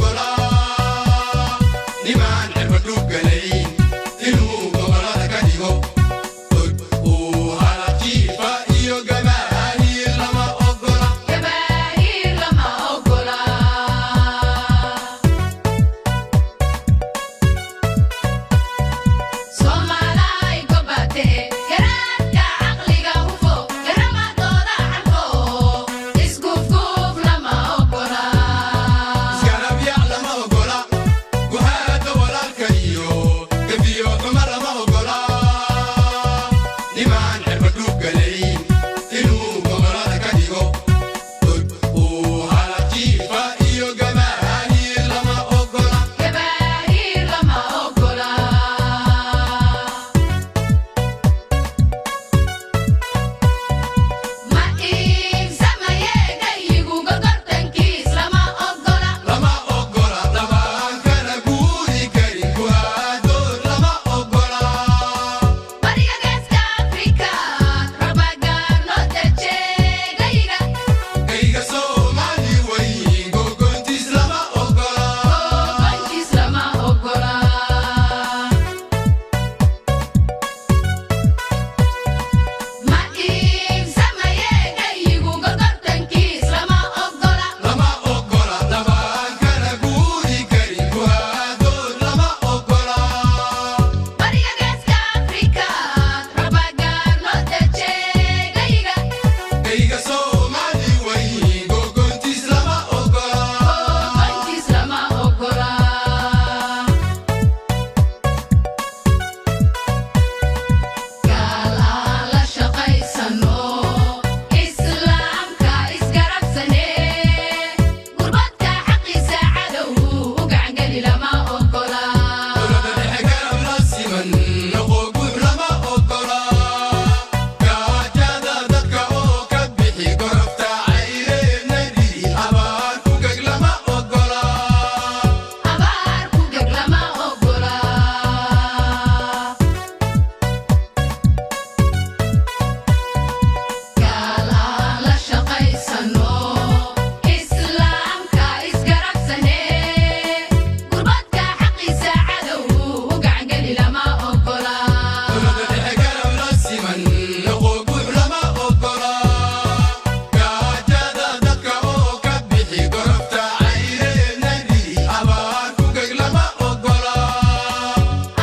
Ogola nimaan cirba dhuuganayn inuu gobolada ka dhigo god uu halajiifa iyo gabaahiir lama ogola. Gabaahiir lama ogola. Soomaalay gobatee, garaadka caqliga hufo, garamadooda xalfo, isgufguf lama ogola. Isgarabyac lama ogola, guhaada walaalka iyo gebiyo xumo lama ogola. Nimaan cirba dhuuganayn inuu gobolada ka dhigo god uu halajiifa iyo gabaahiir lama ogola. Gabaahiir lama ogola. Ma iibsamaye gayigu gogortankiis lama ogola. Lama ogola dhabaan kala guuri karin, guhaadood lama ogola. Bariga Geeska Afrika rabagaar loo dejee gayiga. Gayga Soomaali weyn gogontiis lama ogola. Gogontiis lama ogola. Ma iibsamaye gayigu gogortankiis lama ogola. Lama ogola dhabaan kala guuri karin, guhaadood lama ogola. Bariga Geeska Afrika rabagaar loo dejee gayiga. Gayga Soomaali weyn gogontiis lama ogola. Gogontiis lama ogola. Gaal aan la shaqaysano, islaamka isgarabsane, gurbadka xaqiisa cadow u gacangeli lama ogola. Dowladda dhexe garab la siman noqo guux lama ogola. Gaajada dadka oo ka bixi gorofta cayreedna dhidi abaar ku geg lama ogola. Abaar ku geg lama ogola. Gaal aan la shaqaysano, islaamka isgarabsane, gurbadka xaqiisa cadow u gacangeli lama ogola. Dowladda dhexe garab la siman noqo guux lama ogola. Gaajada dadka oo ka bixi gorofta cayreedna dhidi abaar ku geg lama ogola.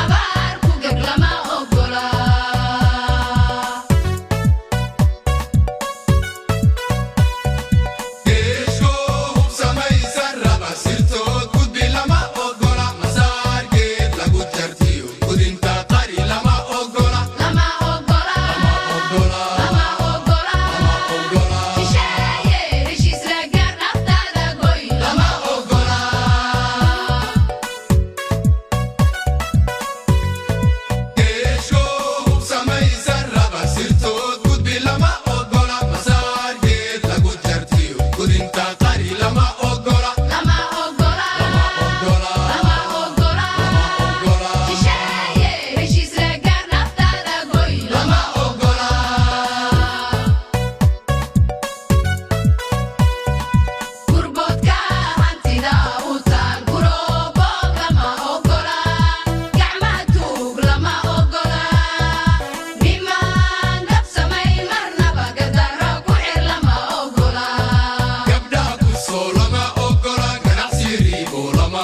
Abaar ku geg lama ogola. Geeshko hub samaysan raba sirtood gudbi lama ogola. Masaargeed lagu jartiyo gudinta qari lama ogola. Lama ogola. Lama ogola. Lama ogola. Lama ogola. Shisheeye heshiis la gaar naftaada goy. Lama ogola. Geeshko hub samaysan raba sirtood gudbi lama ogola. Masaargeed lagu jartiyo gudinta qari lama ogola. Lama ogola. Lama ogola. Lama ogola. Lama ogola. Shisheeye heshiis la gaar naftaada goy. Lama ogola. Gurboodka hantida u taal guroboob lama ogola. Gacmaha tuug lama ogola. Nimaan gab samayn marnaba gadaro ku xir lama ogola. Gabdhaha ku soo lama ogola, ganacsi riibo lama